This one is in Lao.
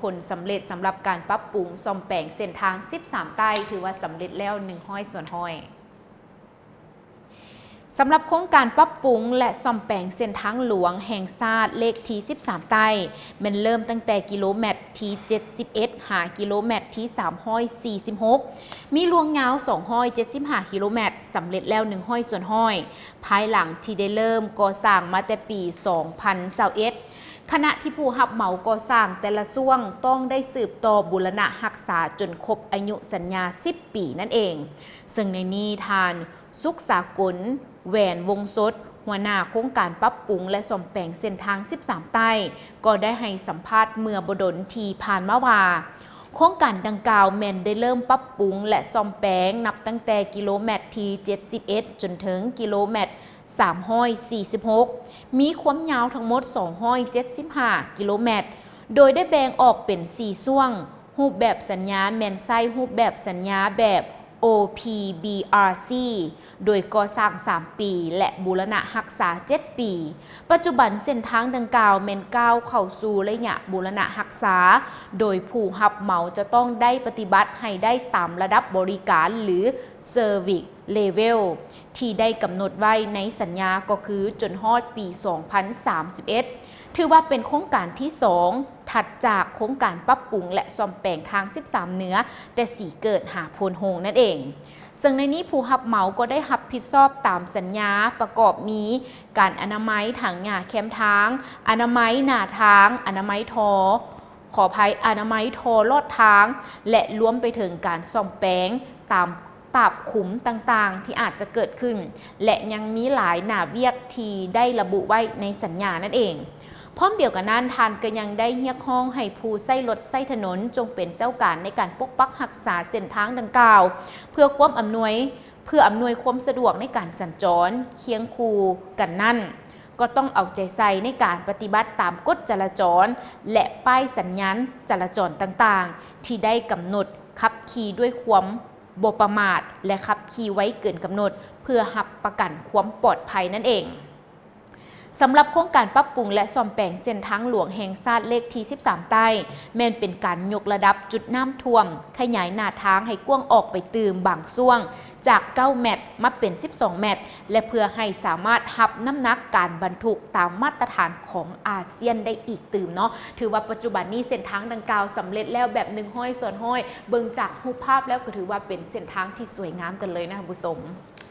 ຜົນສຳເລັດສຳລັບການປັບປຸງສ້ອມແປງເສັ້ນທາງສິບສາມໃຕ້ ຖືວ່າສຳເລັດແລ້ວໜຶ່ງຮ້ອຍສ່ວນຮ້ອຍ. ສຳລັບໂຄງການປັບປຸງ ແລະ ສ້ອມແປງເສັ້ນທາງຫຼວງແຫ່ງຊາດເລກທີສິບສາມໃຕ້ ແມ່ນເລີ່ມຕັ້ງແຕ່ກິໂລແມັດທີເຈັດສິບເອັດ ຫາກິໂລແມັດທີສາມຮ້ອຍສີ່ສິບຫົກ ມີລວງຍາວສອງຮ້ອຍເຈັດສິບຫ້າກິໂລແມັດ ສຳເລັດແລ້ວໜຶ່ງຮ້ອຍສ່ວນຮ້ອຍ ພາຍຫຼັງທີ່ໄດ້ເລີ່ມກໍ່ສ້າງມາແຕ່ປີສອງພັນຊາວເອັດ ຂະນະທີ່ຜູ້ຮັບເໝົາກໍ່ສ້າງແຕ່ລະຊ່ວງຕ້ອງໄດ້ສືບຕໍ່ບູລະນະຮັກສາຈົນຄົບອາຍຸສັນຍາສິບປີນັ້ນເອງ. ເຊິ່ງໃນນີ້ທ່ານ ສຸກສາກົນ ແຫວນວົງສົດ ຫົວໜ້າໂຄງການປັບປຸງ ແລະ ສ້ອມແປງເສັ້ນທາງສິບສາມໃຕ້ ກໍໄດ້ໃຫ້ສຳພາດເມື່ອບໍ່ດົນທີ່ຜ່ານມາວ່າ ໂຄງການດັ່ງກ່າວແມ່ນໄດ້ເລີ່ມປັບປຸງ ແລະ ສ້ອມແປງນັບຕັ້ງແຕ່ກິໂລແມັດທີເຈັດສິບເອັດ ຈົນເຖິງກິໂລແມັດສາມຮ້ອຍສີ່ສິບຫົກ ມີຄວາມຍາວທັງໝົດສອງຮ້ອຍເຈັດສິບຫ້າກິໂລແມັດ ໂດຍໄດ້ແບ່ງອອກເປັນສີ່ຊ່ວງ. ຮູບແບບສັນຍາແມ່ນໃຊ້ຮູບແບບສັນຍາແບບ ໂອ ພີ ບີ ອາ ຊີ ໂດຍກໍ່ສ້າງສາມປີ ແລະ ບູລະນະຮັກສາເຈັດປີ. ປັດຈຸບັນເສັ້ນທາງດັ່ງກ່າວແມ່ນກ້າວເຂົ້າສູ່ໄລຍະບູລະນະຮັກສາ ໂດຍຜູ້ຮັບເໝົາຈະຕ້ອງໄດ້ປະຕິບັດໃຫ້ໄດ້ຕາມລະດັບບໍລິການ ຫຼື ເຊີວິສເລເວວ ທີ່ໄດ້ກຳນົດໄວ້ໃນສັນຍາ ກໍຄືຈົນຮອດປີສອງພັນສາມສິບເອັດ ຖືວ່າເປັນໂຄງການທີສອງ ຖັດຈາກໂຄງການປັບປຸງ ແລະ ສ້ອມແປງທາງສິບສາມເໜືອ ແຕ່ສີເກີດຫາໂພນໂຮງນັ້ນເອງ. ເຊິ່ງໃນນີ້ຜູ້ຮັບເໝົາກໍໄດ້ຮັບຜິດຊອບຕາມສັນຍາ ປະກອບມີການອະນາໄມຖາງຫຍ້າແຄມທາງ, ອະນາໄມໜ້າທາງ, ອະນາໄມທໍ່ ຂໍອະໄພ ອະນາໄມທໍ່ລອດທາງ ແລະ ລວມໄປເຖິງການສ້ອມແປງຕາມຕາບຂຸມຕ່າງໆທີ່ອາດຈະເກີດຂຶ້ນ ແລະ ຍັງມີຫຼາຍໜ້າວຽກທີ່ໄດ້ລະບຸໄວ້ໃນສັນຍານັ້ນເອງ. ພ້ອມດຽວກັນນັ້ນ, ທ່ານກໍຍັງໄດ້ຮຽກຮ້ອງໃຫ້ຜູ້ໃຊ້ລົດໃຊ້ຖະໜົນຈົ່ງເປັນເຈົ້າການໃນການປົກປັກຮັກສາເສັ້ນທາງດັ່ງກ່າວ ເພື່ອຄວາມອຳນວຍ ເພື່ອອຳນວຍຄວາມສະດວກໃນການສັນຈອນ. ຄຽງຄູ່ກັນນັ້ນ, ກໍຕ້ອງເອົາໃຈໃສ່ໃນການປະຕິບັດຕາມກົດຈະລາຈອນ ແລະ ປ້າຍສັນຍານຈະລາຈອນຕ່າງໆ ທີ່ໄດ້ກຳນົດ, ຂັບຂີ່ດ້ວຍຄວາມບໍ່ປະໝາດ ແລະ ຂັບຂີ່ໄວເກີນກຳນົດ ເພື່ອຮັບປະກັນຄວາມປອດໄພນັ້ນເອງ. ສຳລັບໂຄງການປັບປຸງ ແລະ ສ້ອມແປງເສັ້ນທາງຫຼວງແຫ່ງຊາດເລກທີສິບສາມໃຕ້ ແມ່ນເປັນການຍົກລະດັບຈຸດນ້ຳຖ້ວມ, ຂະຫຍາຍໜ້າທາງໃຫ້ກວ້າງອອກໄປຕື່ມບາງຊ່ວງ ຈາກເກົ້າແມັດມາເປັນສິບສອງແມັດ ແລະ ເພື່ອໃຫ້ສາມາດຮັບນ້ຳໜັກການບັນທຸກຕາມມາດຕະຖານຂອງອາຊຽນໄດ້ອີກຕື່ມເນາະ. ຖືວ່າປັດຈຸບັນນີ້ເສັ້ນທາງດັ່ງກ່າວສຳເລັດແລ້ວແບບໜຶ່ງຮ້ອຍສ່ວນຮ້ອຍ, ເບິ່ງຈາກຮູບພາບແລ້ວກໍຖືວ່າເປັນເສັ້ນທາງທີ່ສວຍງາມກັນເລີຍນະທ່ານຜູ້ຊົມ.